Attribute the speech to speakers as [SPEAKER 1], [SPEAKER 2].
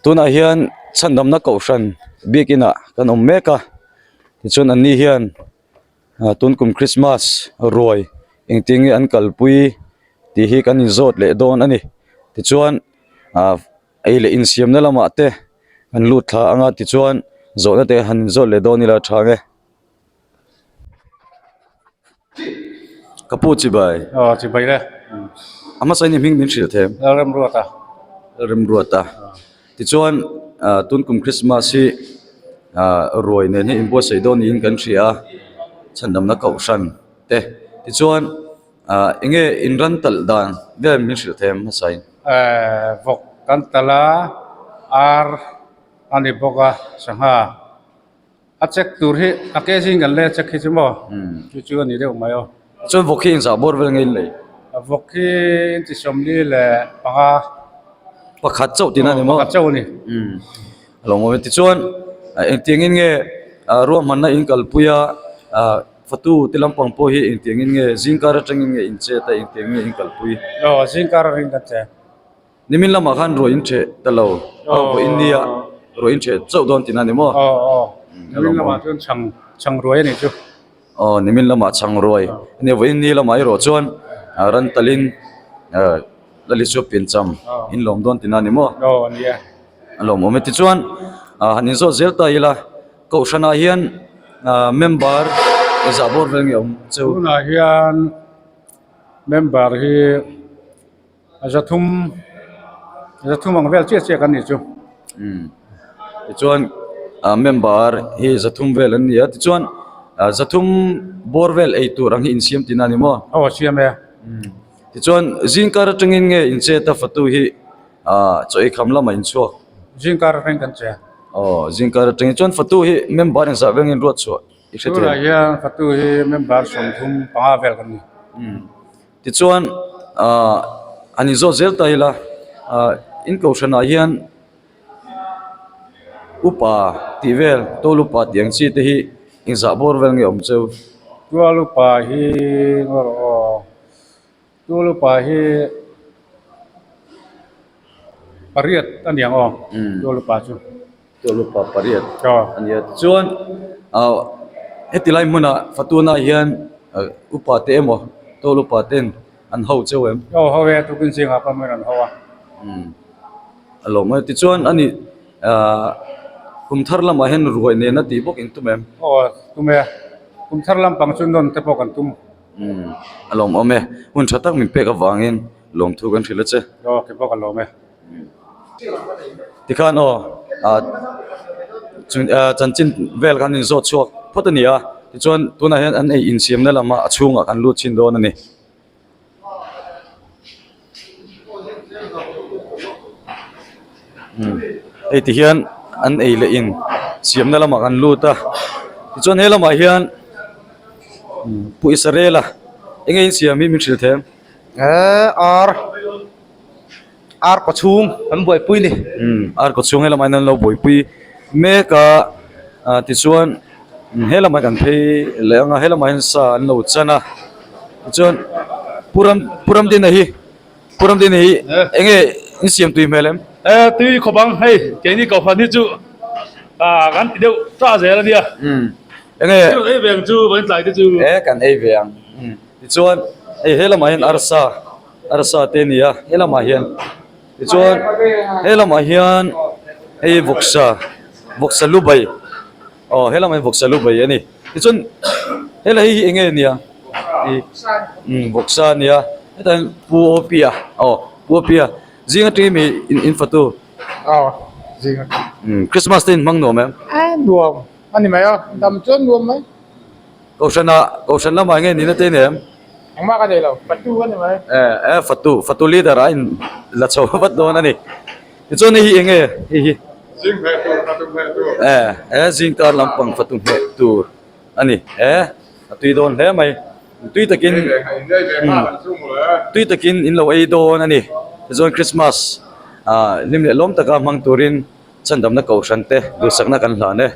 [SPEAKER 1] Tunah hian chhandamna kohhran biakin ah kan awm mek a tichuan an ni hian ah tun kum christmas ruai engtin nge an kalpui tih hi kan inzawt leh dawn a ni tichuan ah ei leh insiamna lamah te an lut thla ang a tichuan zawhna te han inzawt leh dawn ila a tha ang e. Ka pu chibai.
[SPEAKER 2] Aw chibai le.
[SPEAKER 1] A hmasa in i hming min hrilh them.
[SPEAKER 2] Lalremruata.
[SPEAKER 1] Lalremruata. Tichuan tun kum Christmas hi ruai nen hi inbuatsaih dawn niin kan hria a, chhandamna kohhran te. Tichuan eng nge in ran talh dan vel min hrilh them hmasa in.
[SPEAKER 2] Vawk kan talh a, ar a ni bawk a, sangha. A check tur hi a ke zing kan le check hi chu maw chu chu a ni deuh mai aw.
[SPEAKER 1] Chuan vawk hi inzah bawr vel nge in lei?
[SPEAKER 2] Vawk hi inti 45.
[SPEAKER 1] Pakhat chauh tihna a ni maw?
[SPEAKER 2] Pakhat chauh a ni.
[SPEAKER 1] A lo ngawm e. Tichuan engtiangin nge ruahmanna in kalpui a fatu te lampang pawh hi engtiangin nge zingkar atangin nge in chet a engtiang nge in kalpui?
[SPEAKER 2] Aw zingkar atangin kan che.
[SPEAKER 1] Nimin lamah khan ruah in ṭheh ta lo, a vawi in nia ruah in ṭheh chauh dawn tihna a ni maw?
[SPEAKER 2] Aw aw, nimin lamah chuan chhang chhang ruai a nih chu.
[SPEAKER 1] Aw, nimin lamah chhang ruai a nia, vawi in ni lamah erawh chuan ran talin lali chu piancham in lawm dawn tihna a ni maw?
[SPEAKER 2] Aw a ni e.
[SPEAKER 1] A lawmawm e, tichuan han inzawt zel ta ila, Kohhranah hian member engzah bawr vel nge awm cheu?
[SPEAKER 2] Tunah hian member hi. A 300 300 ang vel chiah chiah kan nih chu.
[SPEAKER 1] Umm tichuan ah member hi 300 vel an ni a tichuan ah 300 bawr vel ei tur ang hi insiam tihna a ni maw?
[SPEAKER 2] Aw siam e.
[SPEAKER 1] Umm tichuan zingkar atangin nge inchet a fatu hi ah chaw ei kham lamah inchhuak?
[SPEAKER 2] Zingkar atangin kan che.
[SPEAKER 1] Aw zingkar atangin chuan fatu hi member engzah vengin ruat chhuah i hre thei?
[SPEAKER 2] Tunah hian fatu hi member 35 vel kan ni.
[SPEAKER 1] Umm. Tichuan ahh an inzawt zel ta ila ahh in kohhranah hian upa tih vel tual upa tih ang chi te hi inzah bawr vel nge awm cheu.
[SPEAKER 2] Tual upa hi ngaw rawh aw tual upa hi pariat a niang aw tual upa chu.
[SPEAKER 1] Tual upa pariat a nia tichuan ah heti lai hmunah Fatuna hian upa te emaw tual upa ten an ho cheu em?
[SPEAKER 2] Aw ho e tukin zingah pawh min rawn ho a.
[SPEAKER 1] Umm a lawm a tichuan ani ah kum thar lamah hian ruai nena tih bawk in tum em?
[SPEAKER 2] Aw tum e kum thar lampang chu nawn te pawh kan tum.
[SPEAKER 1] Umm a lawmawm e hun tha tak min pek avangin lawmthu kan hrilh a che.
[SPEAKER 2] Aw ke pawh ka lawm e.
[SPEAKER 1] Tikhan aw ah chanchin vel khan inzawt chhuak phawt a ni a tichuan tunah hian an ei insiamna lamah a chhungah kan lut chhin dawn a ni. Hei ti hian an ei leh in siamna lamah kan lut a tichuan he lamah hian Pu Israel-a eng nge insiam hi min hrilh them?
[SPEAKER 3] Eee ar. Ar kaw chhung kan buaipui ni.
[SPEAKER 1] Umm ar kaw chhung helamah hian an lo buaipui mek a ah tichuan helamah kan phei leh ang a helamah hian sa an lo chan a tichuan pu ram pu ramdina hi pu ramdina hi eng nge in siam tui hmel em?
[SPEAKER 4] E tui khawp ang hei keini kohhran hi chu ah kan ti deuh ta zel a nia.
[SPEAKER 1] Umm eng nge
[SPEAKER 4] Kan ei ve ang chu vawiin tlai te chu.
[SPEAKER 1] E kan ei ve ang tichuan hei helamah hian arsa. Arsa te a ni a he lamah hian tichuan he lamah hian hei vawksa vawksa lu bai aw he lamah hian vawksa lu bai a ni tichuan helai hi eng nge a nia ih umm vawksa a nia hetah hian pu awpia aw pu awpia zing atangin mi in fatu
[SPEAKER 5] aw zing atang
[SPEAKER 1] umm christmas te in hmang nuam em
[SPEAKER 5] a nuam a ni mai a dam chuan nuam mai.
[SPEAKER 1] Kohhranah, Kohhran lamah nge nihna te nei em?
[SPEAKER 5] Engmah ka nei lo, Fatu ka ni mai.
[SPEAKER 1] E, e, Fatu, Fatu leader ah in la chho vat dawn a ni. Tichuan hei hi eng nge hei hi?
[SPEAKER 5] Zing hmeh tur, Fatu hmeh tur.
[SPEAKER 1] E, e, zing kar lampang Fatu hmeh tur a ni. E, a tui dawn hle mai. Tui takin, tui takin in lo ei dawn a ni. Tichuan Christmas ah hlim leh lawm taka hmang turin chhandamna Kohhran te duhsakna kan hlan e.